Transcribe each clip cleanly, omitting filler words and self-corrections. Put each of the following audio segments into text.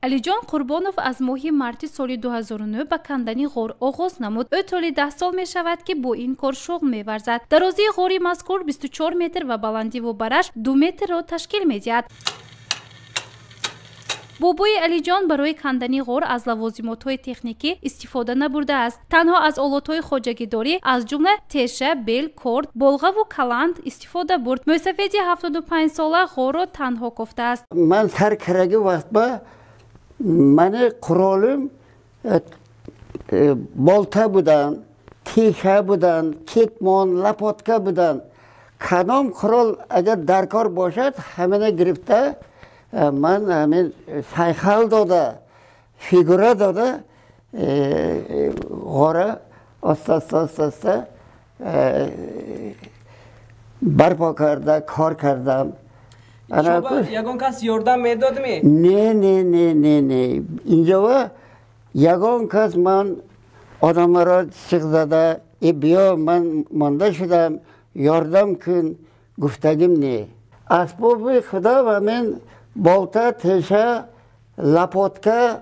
Алиҷон Қурбонов аз моҳи марти соли 2009 ба кандани ғор оғоз намуд. Ӯ тӯли 10 сол мешавад, ки бо ин кор шуғл меварзад. Дарозии ғори мазкур 24 метр ва баландиву бараш 2 метрро ташкил медиҳад. Бобои Алиҷон барои кандани ғор аз лавозимотҳои техникӣ истифода набурдааст. Танҳо аз олотҳои хоҷагидорӣ, аз ҷумла теша, бел, корд, болғаву каланд истифода бурд. Мӯйсафеди 75-сола ғорро танҳо кофтааст. Ман сар караги вақтба мани қуролим болта будан, теша будан, кетмон, лопатка будан. Кадом қурол агар дар кор бошад, ҳамина гирифта ман ҳамин сайқал дода, фигура дода, ғора оста-оста барпо карда, кор кардам. Ягон кас ёрдам медодми? Не, не, не, не, не. Инҷо ягон кас ман одамаро чиқ зада, э биё ман монда шудам, ёрдам кун гуфтагим не. Асбоби худо ва ман болта, теша, лопатка,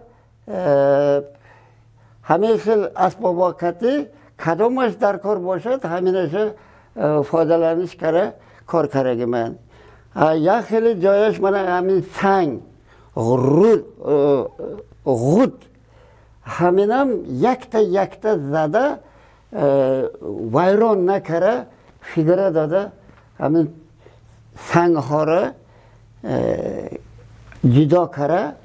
ҳамин хел асбобҳо кати кадомаш дар кор бошад, ҳаминаша фоидаланиш кара кор караги ман. Як хеле ҷояш мана ҳамин санг, ғуд, ҳаминам якта якта зада, вайрон накара, фигура дода, ҳамин сангҳоро ҷудо кара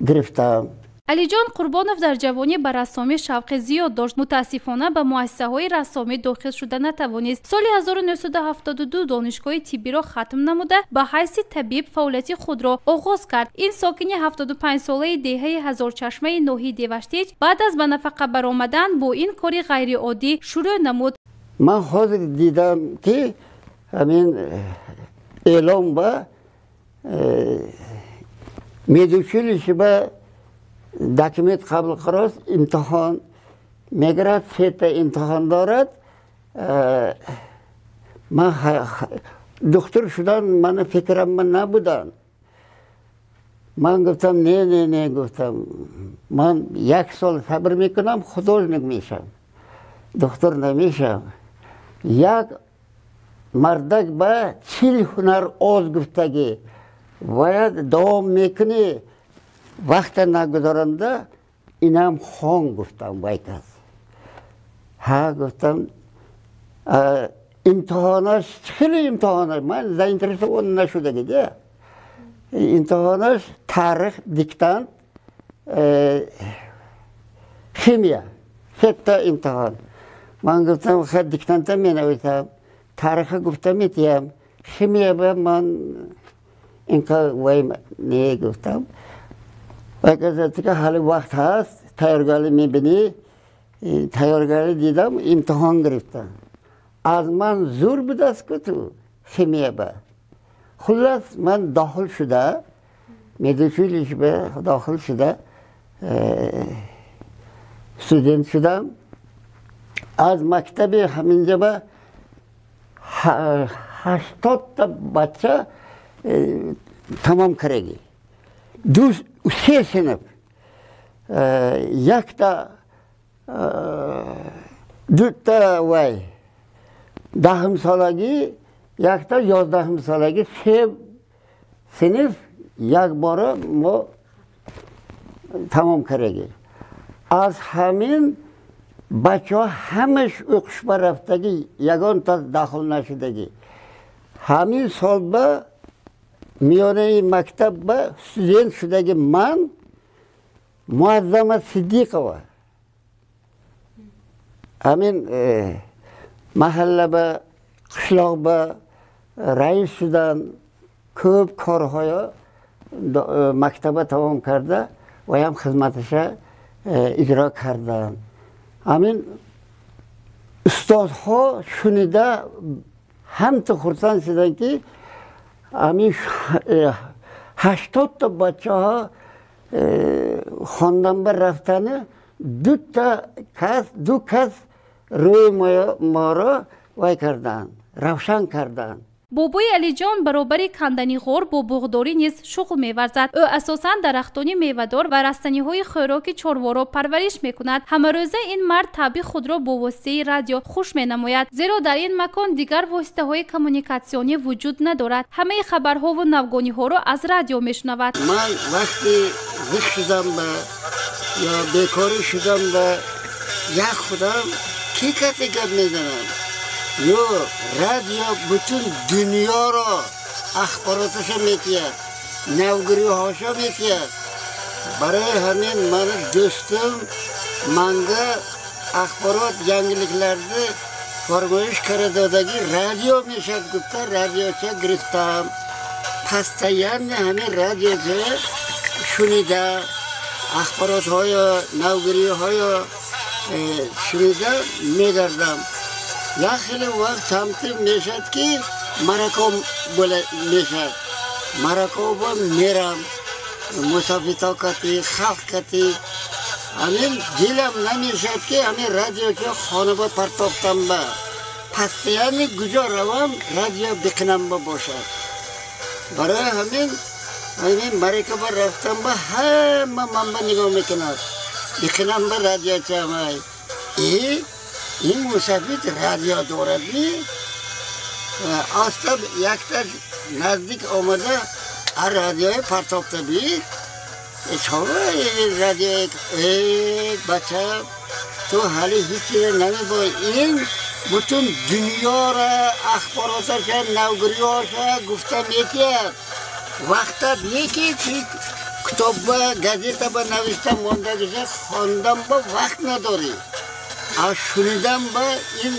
гирифтам. Алиҷон Қурбонов дар ҷавонӣ ба рассомӣ шавқи зиёд дошт. Мутаассифона ба муассисаҳои рассомӣ дохил шуда натавонист. Соли 1972 донишгоҳи тиббиро хатм намуда, ба ҳайси табиб фаъолияти худро оғоз кард. Ин сокини 75-солаи деҳаи Ҳазорчашмаи ноҳияи Деваштич баъд аз ба нафақа баромадан бо ин кори ғайриоддӣ шурӯъ намуд. Ман ҳозир дидам, ки ҳамин эълон ба медучилище ба документ қабул кардааст, имтиҳон мегирад, сета имтиҳон дорад. Ман духтур шудан ман фикрам набудан. Ман гуфтам не, не, не, гуфтам ман як сол сабр мекунам, художник мешам, духтур намешам. Як мардак ба 40 ҳунар оз гуфтагӣ бояд давом мекунӣ, вақта нагузаронда инам хон гуфтам вай кас. Ҳа гуфтам, имтиҳонаш хеле имтиҳонаш ман заинтересован нашудагӣ де. Имтиҳонаш таърих, диктант, химия, сета имтиҳон. Ман гуфтам ха диктанта менависам, таъриха гуфта метиҳам, химия ба ман инқа вай не гуфтам. Вай казатика ҳали вақт ҳаст, тайёргарӣ мебинӣ. Тайёргарӣ дидам, имтиҳон гирифтам. Аз ман зур будаст ку ту химия ба. Хуллас ман дохил шуда, медучилище ба дохил шуда, студент шудам. Аз мактаби ҳаминҷа ба 80та бача тамом кардаги. 3 синф, якта, дута вай 10-солагӣ, якта 11-солагӣ, 3 синф якбора мо тамом кардаги. Аз ҳамин бачаҳо ҳамаш o'qishga рафтагӣ, ягонта дахл нашудагӣ. Ҳамин сол ба миёнаи мактаб ба студент шудаги ман Муаззама Сиддиқова ҳамин маҳалла ба қишлоқ ба раис шудан, ko'p корҳоё мактаба тамом карда ва ҳам хизматаша иҷро кардан. Ҳамин устодҳо шунида ҳамту хурсанд шуданд, ки ҳамин 80та бачаҳо хондан ба рафтани ду кас рӯи моро вай карданд, равшан карданд. Бобои Алиҷон баробари кандани ғор бо боғдорӣ низ шуғл меварзад. Ӯ асосан дарахтони мевадор ва растаниҳои хӯроки чорворо парвариш мекунад. Ҳамарӯза ин мард табъи худро бо воситаи радио хуш менамояд, зеро дар ин макон дигар воситаҳои коммуникатсионӣ вуҷуд надорад. Ҳамаи хабарҳову навгониҳоро аз радио мешунавад. Ман вақте зиқ шудам ба ё бекорӣ шудам ба як худам ки касе гап мезанам? Ё радио бутун дунёро ахбороташа метиҳад, навгириҳоша метиҳад. Барои ҳамин мани дӯстим манга ахборот yangiliklarni фармоиш карда додаги радио мешад гуфта радиоча гирифтам. Постоянно ҳамин радиоча шунида ахборотҳоё навгириҳоё шунида мегардам. Як хеле вақт ҳамти мешад ки марако мешад. Маракоба мерам, мусофито кати, халқ кати. Ҳамин дилам намешад ки ҳамин радиоча хонаба партофтам ба. Постоянно куҷо равам радио бикунамба бошад. Барои ҳамин ҳамин маракоба рафтам ба ҳама манба нигоҳ мекунад. Бикунамба радиочамай. Ин мусафид радио дорад ми? Аста якташ наздик омада а радиои партофта бид. Чора радио бача ту ҳали ҳеч чизе намебои. Ин бутун дунёра ахбороташа навгириҳоша гуфта метиҳад. Вақтат неки чи китобба газетаба навишта мондагиша хондан ба вақт надорӣ. Аз шунидан ба ин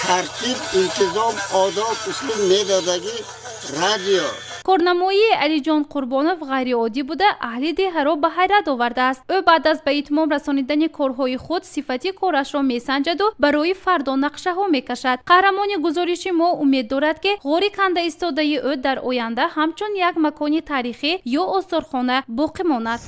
тартиб, интизом, одоб, услуб медодаги радио. Корнамоии Алиҷон Қурбонов ғайриоддӣ буда, аҳли деҳаро ба ҳайрат овардааст. Ӯ баъд аз ба итмом расонидани корҳои худ сифати корашро месанҷаду барои фардо нақшаҳо мекашад. Қаҳрамони гузориши мо умед дорад, ки ғори канда истодаи ӯ дар оянда ҳамчун як макони таърихӣ ё осорхона боқӣ монад.